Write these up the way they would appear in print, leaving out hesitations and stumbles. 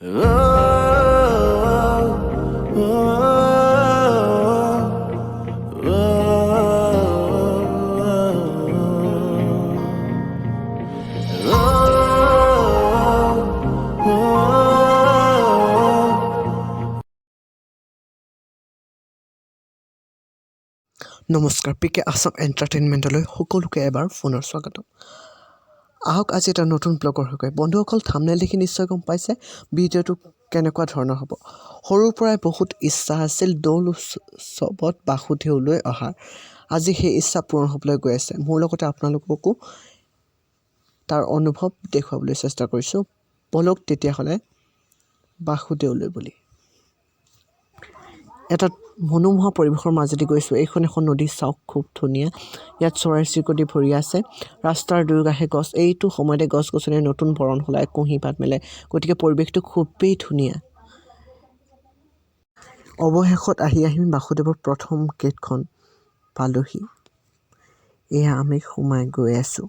Oh, oh, oh, oh, oh. নমস্কাৰ, P K Assam এণ্টাৰটেইনমেণ্টলৈ সকলোকে এবাৰ পুনৰ স্বাগতম। আহক, আজি এটা নতুন ব্লগৰ সৈতে। বন্ধুসকল, থামনেল দেখি নিশ্চয় গম পাইছে ভিডিঅ'টো কেনেকুৱা ধৰণৰ হ'ব। সৰুৰ পৰাই বহুত ইচ্ছা আছিল দৌল উৎসৱত বাসুদেৱলৈ অহাৰ। আজি সেই ইচ্ছা পূৰণ হ'বলৈ গৈ আছে। মোৰ লগতে আপোনালোককো তাৰ অনুভৱ দেখুৱাবলৈ চেষ্টা কৰিছোঁ। ব'লক তেতিয়াহ'লে বাসুদেৱলৈ বুলি। এটা মনোমোহা পৰিৱেশৰ মাজেদি গৈছোঁ। এইখন এখন নদী, চাওক, খুব ধুনীয়া। ইয়াত চৰাই চিৰিকটি ভৰি আছে। ৰাস্তাৰ দুয়োকাষে গছ। এইটো সময়তে গছ গছনিয়ে নতুন বৰণ সলাই কুঁহি পাত মেলে, গতিকে পৰিৱেশটো খুবেই ধুনীয়া। অৱশেষত আহি আহি বাসুদেৱৰ প্ৰথম গেটখন পালোহি। এয়া আমি সোমাই গৈ আছোঁ।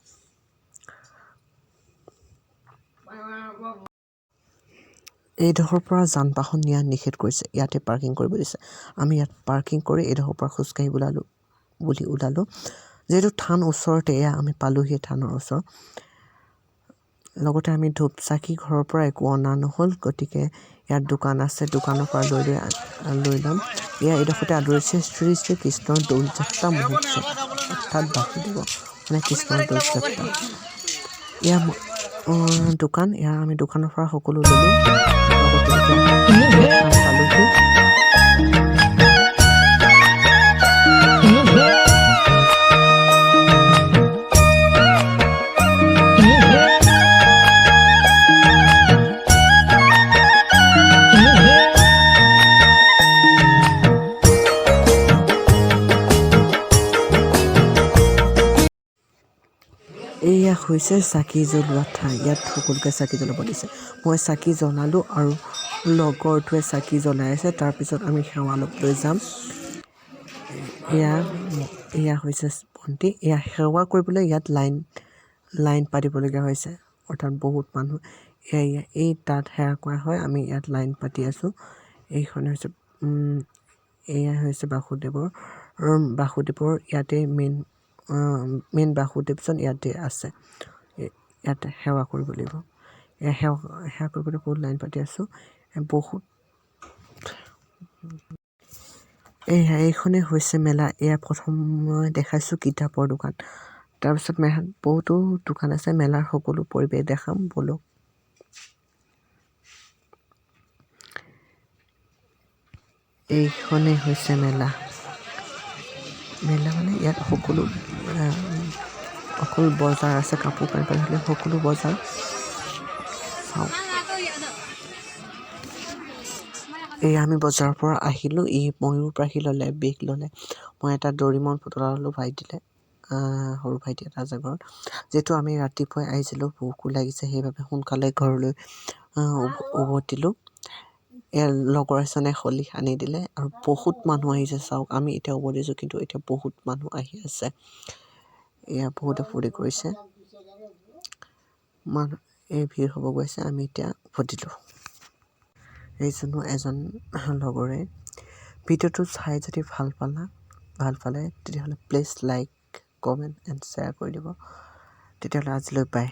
এইডোখৰ পৰা যান বাহন নিয়া নিষেধ কৰিছে, ইয়াতে পাৰ্কিং কৰিব দিছে। আমি ইয়াত পাৰ্কিং কৰি এইডোখৰ পৰা খোজকাঢ়ি ওলালোঁ বুলি ওলালোঁ, যিহেতু থান ওচৰতে। এয়া আমি পালোহি থানৰ ওচৰ। লগতে আমি ধূপ চাকি ঘৰৰ পৰা একো অনা নহ'ল, গতিকে ইয়াত দোকান আছে, দোকানৰ পৰা লৈ লৈ লৈ ল'ম। এয়া এইডোখৰতে আদৰিছে শ্ৰী শ্ৰী কৃষ্ণৰ দৌল যাত্ৰা মহোৎসৱ, অৰ্থাৎ বাসুদেৱ মানে কৃষ্ণৰ দৌল যাত্ৰা। এয়া দোকান। এয়া আমি দোকানৰ পৰা সকলো ল'লোঁ। লগতে এতিয়া থান পালোহি। এয়া হৈছে চাকি জ্বলোৱা ঠাই। ইয়াত সকলোকে চাকি জ্বলাব দিছে। মই চাকি জ্বলালোঁ আৰু লগৰটোৱে চাকি জ্বলাই আছে। তাৰপিছত আমি সেৱা ল'বলৈ যাম। এয়া এয়া হৈছে বন্তি। এয়া সেৱা কৰিবলৈ ইয়াত লাইন লাইন পাতিবলগীয়া হৈছে, অৰ্থাৎ বহুত মানুহ। এয়া এই তাত সেৱা কৰা হয়। আমি ইয়াত লাইন পাতি আছোঁ। এইখন হৈছে, এয়া হৈছে বাসুদেৱৰ ইয়াতে মেইন মেইন বাসুদেৱজন ইয়াতে আছে। ইয়াতে সেৱা কৰিব লাগিব। এয়া সেৱা সেৱা কৰিবলৈ বহুত লাইন পাতি আছোঁ বহুত। এয়া এইখনেই হৈছে মেলা। এয়া প্ৰথম মই দেখাইছোঁ কিতাপৰ দোকান। তাৰপিছত মেলাত বহুতো দোকান আছে। মেলাৰ সকলো পৰিৱেশ দেখাম, ব'লক। এইখনেই হৈছে মেলা। মেলা মানে ইয়াত সকলো অকল বজাৰ আছে, কাপোৰ কানি পৰা ধৰি সকলো বজাৰ। চাওক, এই আমি বজাৰৰ পৰা আহিলোঁ। ই ময়ূৰ পাখি ল'লে, বেগ ল'লে, মই এটা ডৰিমন পুতলা ল'লোঁ। ভাইটিলে, সৰু ভাইটি এটা আছে ঘৰত। যিহেতু আমি ৰাতিপুৱাই আহিছিলোঁ, ভোকো লাগিছে, সেইবাবে সোনকালে ঘৰলৈ উভতিলোঁ। ইয়াৰ লগৰ এজনে খলি আনি দিলে আৰু বহুত মানুহ আহিছে, চাওক। আমি এতিয়া উভতিছোঁ, কিন্তু এতিয়া বহুত মানুহ আহি আছে। এয়া বহুতে ফূৰ্তি কৰিছে। মানুহ এই ভিৰ হ'ব গৈছে। আমি এতিয়া উভতিলোঁ। এইজনো এজন লগৰে। ভিডিঅ'টো চাই যদি ভাল পালা, ভাল পালে তেতিয়াহ'লে please like, comment and share কৰি দিব। তেতিয়াহ'লে আজিলৈ বাই।